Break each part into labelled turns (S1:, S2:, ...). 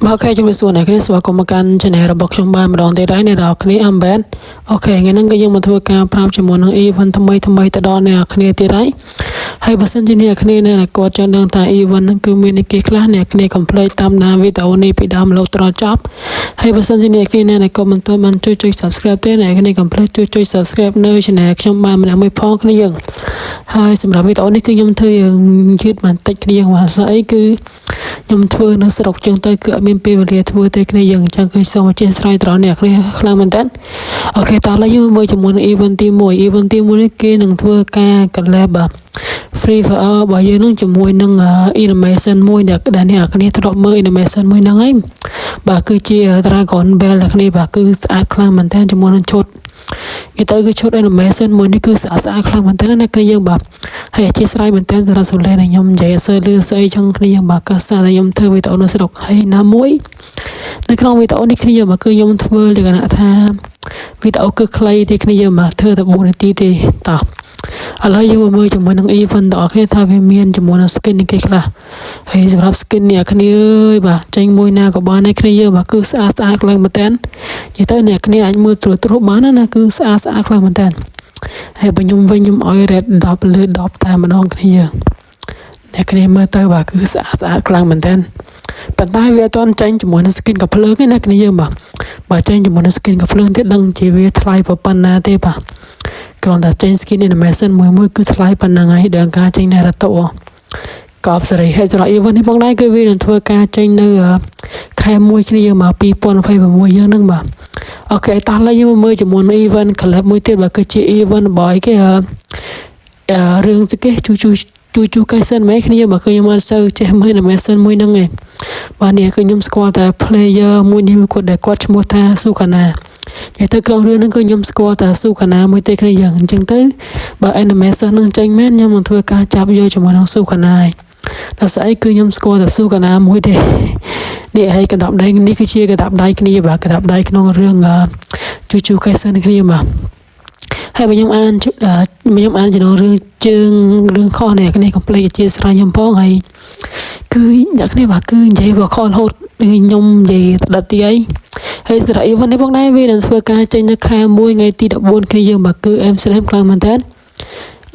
S1: បាទ OK ជំរាបសួរអ្នកគ្នាស្វាគមន៍មកកាន់ Channel របស់ខ្ញុំបានម្ដងទៀតហើយអ្នកនរគ្នាអំបែន OK ថ្ងៃនេះគឺយើងមកធ្វើការប្រាប់ជាមួយនឹង event ថ្មីថ្មីទៅដល់អ្នកគ្នាទៀតហើយហើយបើសិនជាអ្នកគ្នានៅតែគាត់ចង់ដឹងថា event ហ្នឹងគឺមានអីគេខ្លះអ្នកគ្នាកុំភ្លេចតាមដានវីដេអូនេះពីដើមរហូតដល់ចប់ហើយបើសិនជាអ្នកគ្នានៅតែក៏មិនទាន់បានជួយចុច Subscribe ទេអ្នកគ្នាកុំភ្លេចជួយចុច Subscribe នៅ Channel ខ្ញុំបានម្នាក់មួយផងគ្នាយើងហើយសម្រាប់វីដេអូនេះគឺខ្ញុំធ្វើយើងយឺតបន្តិចគ្នាយើងបាទស្អីគឺខ្ញុំធ្វើនៅស្រុកចឹងទៅគឺអត់មានពេលវេលាធ្វើទេគ្នាយើងអញ្ចឹងគឺសូមអធិស្ឋានដល់អ្នកគ្នាខ្លាំងមែនតើOK តោះឥឡូវយើងមើលជាមួយនឹង event ទី1 event ទី1នេះគេនឹងធ្វើការ collab បាទ Free Fire របស់យើងនឹងជាមួយនឹង animation មួយដែលដែលអ្នកគ្នាធ្លាប់មើល animation មួយហ្នឹងហើយបាទគឺជា Dragon Ball អ្នកគ្នាបាទគឺស្អាតខ្លាំងមែនតើជាមួយនឹងឈុតនិយាយទៅគឺឈុត animation មួយនេះគឺស្អាតស្អាតខ្លាំងមែនតើណាគ្នាយើងបាទហើយអធិស្ឋានមែនតើសម្រាប់សំឡេងដែលខ្ញុំនិយាយអត់សូវលឺស្អីចឹងគ្នាយើងបាទក៏សារតែខ្ញុំធ្វើវីដេអូនៅស្រុកហើយណាមួយនៅក្នុងវីដេអូនេះគ្នាយើងបាទគឺខ្ញុំធ្វើលក្ខណៈថាវីដេអូគឺខ្លីទេគ្នាយើងបាទធ្វើតែ4នាទីទេតោះឥឡូវយើងមកមើលជាមួយនឹង event ទាំងអស់គ្នាថាវាមានជាមួយនឹង skin នេះគេខ្លះហើយសម្រាប់ skin នេះគ្នាអើយបាទចេញមួយណាក៏បានដែរគ្នាយើងបាទគឺស្អាតស្អាតខ្លាំងមែនតើនិយាយទៅអ្នកគ្នាអាចមើលត្រួសត្រាសបានណាគឺស្អាតស្អាតខ្លាំងមែនតើហើយបើខ្ញុំវិញខ្ញុំឲ្យ rate 10លើ10តែម្ដងគ្នាយើងអ្នកគ្នាមើលទៅបាទគឺស្អាតស្អាតខ្លាំងមែនតើប៉ុន្តែវាអត់ទាន់ចេញជាមួយនឹង skin កាភ្លើងទេណាគ្នាយើងបាទបើចេញជាមួយនឹង skin កាភ្លើងទៀតដឹងជាវាថ្លៃប៉ុណ្ណាទេបាទគ្រាន់តែចេញ skin animation មួយមួយគឺថ្លៃប៉ុណ្ណឹងហើយដល់ការចេញ Naruto កប់សេរីហើយសម្រាប់ event នេះផងដែរគឺវានឹងធ្វើការចេញនៅខែ1គ្នាយើងមក2026យើងនឹងបាទ OK តោះឡើយយើងមកមើលជាមួយនឹង event collab មួយទៀតបាទគឺជា event របស់អីគេអឺរឿងស្គេជូជូ ជូជូកៃសិនមែនគ្នាបើគឺខ្ញុំអត់សូវចេះមើល animation មួយហ្នឹងឯងបាទនេះគឺខ្ញុំស្គាល់តែ player មួយនេះមួយគាត់ដែលគាត់ឈ្មោះថាស៊ូកាណានិយាយទៅក្នុងរឿងហ្នឹងគឺខ្ញុំស្គាល់តែស៊ូកាណាមួយទេគ្នាយើងអញ្ចឹងទៅបើ animation ហ្នឹងចេញមែនខ្ញុំនឹងធ្វើការចាប់យកជាមួយនឹងស៊ូកាណាឯងដល់ស្អីគឺខ្ញុំស្គាល់តែស៊ូកាណាមួយទេនេះហើយកណ្ដាប់ដៃនេះគឺជាកណ្ដាប់ដៃគ្នាបាទកណ្ដាប់ដៃក្នុងរឿងជូជូកៃសិនគ្នាបាទហើយបើខ្ញុំអានខ្ញុំអានចំណងរឿងជើងរឿងខុសនេះគ្នាកុំភ្លេចអធិស្ឋានខ្ញុំផងហើយគឺអ្នកគ្នាបាទគឺនិយាយបើខុសរហូតខ្ញុំនិយាយដិតទីអីហើយសារៈ event នេះផងដែរវានឹងធ្វើការចេញនៅខែ1ថ្ងៃទី14គ្នាយើងបាទគឺ M ស្លេមខ្លាំងមែនតើ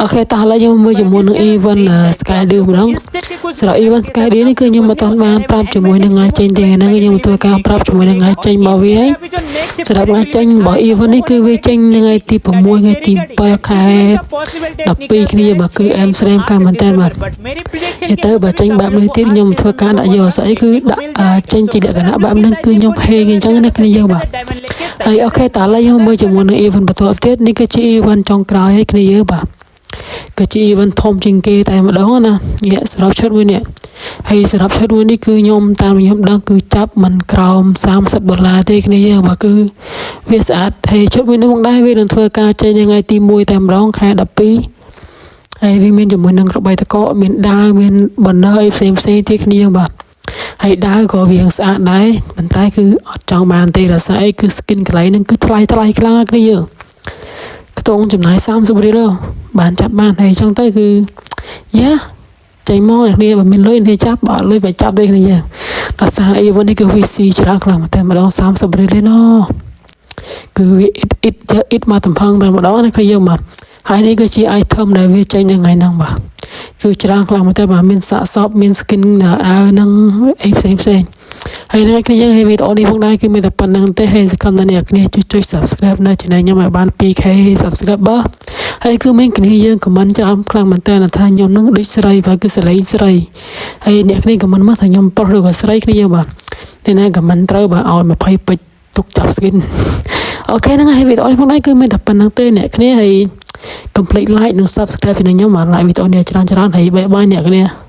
S1: OK តោះឥឡូវយើងមើលជាមួយនឹង event Sky Deal ម្ដងសម្រាប់ event Sky Deal នេះគឺខ្ញុំមិនទាន់បានប្រាប់ជាមួយនឹងថ្ងៃចេញទេហ្នឹងខ្ញុំធ្វើការប្រាប់ជាមួយនឹងថ្ងៃចេញរបស់វាហើយសម្រាប់ថ្ងៃចេញរបស់ event នេះគឺវាចេញថ្ងៃទី6ថ្ងៃទី7ខែ12គ្នាបាទគឺ M ស្លេមខ្លាំងមែនតើបាទនិយាយទៅបើចេញបែបនេះទៀតខ្ញុំធ្វើការដាក់យកស្អីគឺដាក់ចេញជាលក្ខណៈបែបហ្នឹងគឺខ្ញុំហេងអញ្ចឹងណាគ្នាយើងបាទហើយ OK តើឥឡូវយើងមើលជាមួយនឹង event បន្ទាប់ទៀតនេះគឺជា event ចុងក្រោយឲ្យគ្នាយើងបាទគឺជា event ធំជាងគេតែម្ដងណានេះសម្រាប់ឈុតមួយនេះហើយសម្រាប់ឈុតមួយនេះគឺខ្ញុំតាមខ្ញុំដឹងគឺចាប់មិនក្រោម30ដុល្លារទេគ្នាយើងបាទគឺវាស្អាតហើយឈុតមួយនេះមកដែរវានឹងធ្វើការចេញថ្ងៃទី1តែម្ដងខែ12ហើយវាមានជាមួយនឹងក្របីតកមានដាវមាន banner អីផ្សេងផ្សេងទៀតគ្នាយើងបាទហើយដាវក៏វាស្អាតដែរប៉ុន្តែគឺអត់ចង់បានទេដោយសារអីគឺ skin កន្លែងហ្នឹងគឺថ្លៃថ្លៃខ្លាំងគ្នាយើងខ្ទង់ចំណាយ30រៀលបានចាប់បានហើយអញ្ចឹងទៅគឺយ៉ាចេញមកអ្នកគ្នាបើមានលុយនេះចាប់បើអត់លុយបើចាប់ទេគ្នាយើងដោយសារអីវិញនេះគឺ VC ច្រើនខ្លាំងតែម្ដង30រៀលទេណគឺវាអ៊ីតអ៊ីតអ៊ីតមកតំផឹងតែម្ដងណាគ្នាយើងបាទហើយនេះគឺជា item ដែលវាចេញនៅថ្ងៃហ្នឹងបាទ គឺច្រើនខ្លាំងមែនតើបាទមានសាកសពមាន skin អាវនឹងអីផ្សេងផ្សេងហើយនឹងគ្នាយើងហើយវីដេអូនេះផងដែរគឺមានតែប៉ុណ្្នឹងទេហើយសង្ឃឹមថាអ្នកគ្នាជួយចុច subscribe នៅ channel ខ្ញុំឲ្យបាន 2K subscriber ហើយគឺមានគ្នាយើង comment ច្រើនខ្លាំងមែនតើថាខ្ញុំនឹងដូចស្រីបាទគឺសលេងស្រីហើយអ្នកគ្នា comment មកថាខ្ញុំប្រុសឬក៏ស្រីគ្នាយើងបាទតែណា comment ត្រូវបាទឲ្យ20ពេជ្រទុកចាប់ skin OK ហ្នឹងហើយវីដេអូនេះផងដែរគឺមានតែប៉ុណ្្នឹងទេអ្នកគ្នាហើយកុំភ្លេច like និង subscribe ពីខ្ញុំបាទ like វីដេអូនេះច្រើនច្រើនហើយ bye bye អ្នកគ្នា។